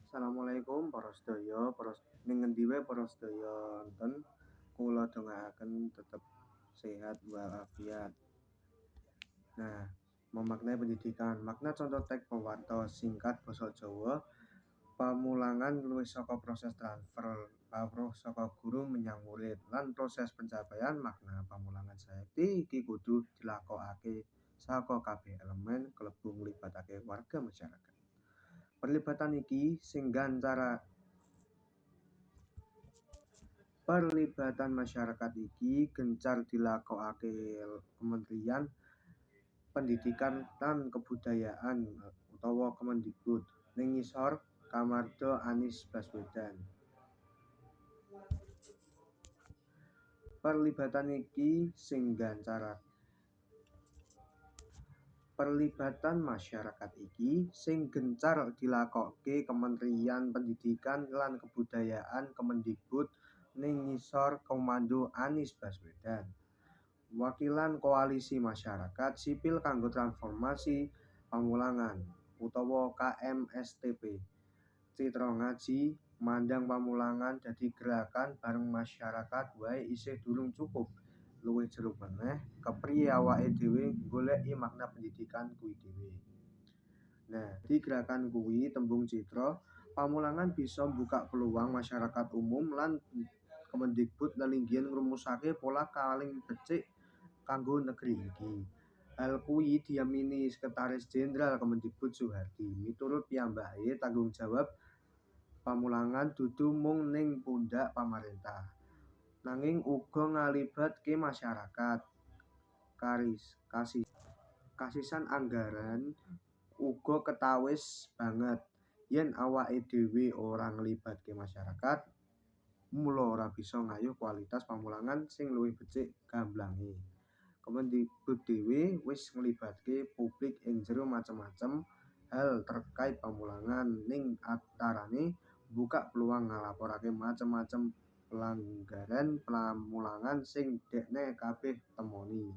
Assalamualaikum para sedaya, para ning ngendi wae para sedaya wonten, kula dongaaken tetep sehat walafiat. Nah, memaknai pendidikan. Makna contoh teks pewarta singkat basa Jawa, pamulangan luwih saka proses transfer kawruh saka guru menyang murid lan proses pencapaian makna pamulangan sayekti iki kudu dilakokake saka kabeh elemen kalebu nglibatake warga masyarakat. Perlibatan iki sing gancara Perlibatan masyarakat iki gencar dilakokake Kementerian Pendidikan lan Kebudayaan utawa Kemendikbud ning ngisor komando Anies Baswedan. Perlibatan iki sing gancara Perlibatan masyarakat iki sing gencar dilakokke Kementerian Pendidikan lan Kebudayaan Kemendikbud ning ngisor komando Anies Baswedan. Wakilan Koalisi Masyarakat Sipil kanggo Transformasi Pamulangan utawa KMSTP. Citra Ngaji mandang pamulangan dadi gerakan bareng masyarakat wae isih durung cukup. Luwih jero meneh, kepriye awake dhewe nggoleki makna pendidikan kuwi dhewe. Nah, di gerakan kuwi tembung citra, pamulangan bisa mbukak peluang masyarakat umum lan Kemendikbud lelinggihan ngrumusake pola kaling becik kanggo negeri iki. Hal kuwi diamini Sekretaris Jenderal Kemendikbud Suhardi. Miturut piyambake tanggung jawab pamulangan dudu mung ning pundhak pamarentah, nanging uga ngalibatke masyarakat. Kasisan anggaran uga ketawis banget. Yen awake dhewe ora nglibatke masyarakat, mula ora bisa ngayuh kualitas pamulangan sing luwih becik gamblange. Kemendikbud dhewe wis nglibatke publik ing jero macem-macem hal terkait pamulangan ning antarane mbukak peluang nglaporake macem-macem pelanggaran pamulangan sing dekne kabeh temoni.